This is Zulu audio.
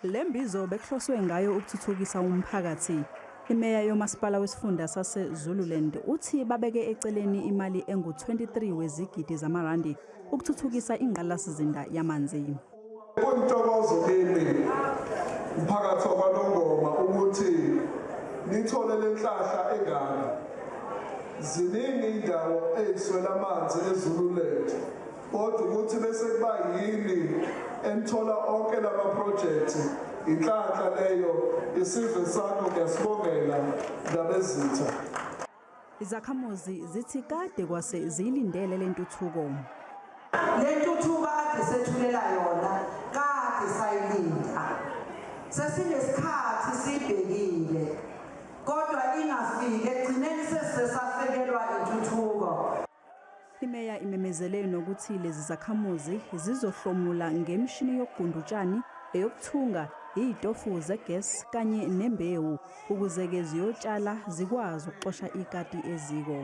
Le mbizo bekuhloswe ngayo ukuthuthukisa umphakathi. Imeya yomasipala wesifunda saseZululand uthi babeke eceleni imali engu-23 wezigidi zamarandi ukuthuthukisa ingqalasizinda yamanzi. Kuyintokozo kimi mphakathi wakwaNongoma ukuthi nithole le nhlahla engaka. Ziningi iy'ndawo ey'swele amanzi eZululand kodwa ukuthi bese kuba yini enithola onke lama project inhlanhla leyo isizwe sakho ngiyasibongela Ndabezitha. Izakhamuzi zithi kade kwase ziyilindele le ntuthuko. Le ntuthuko ade sethulela yona kade sayilinda. Sesinesikhathi siyibhekile kodwa ingafiki ekugcineni sesisafekelwa intuthuko. Imeya imemezele nokuthi lezi zakhamuzi zizohlomula ngemishini yokugunda utshani, eyokuthunga, iy'tofu ze-gas kanye nembewu ukuze-ke ziyotshala zikwazi ukuxosha ikati eziko.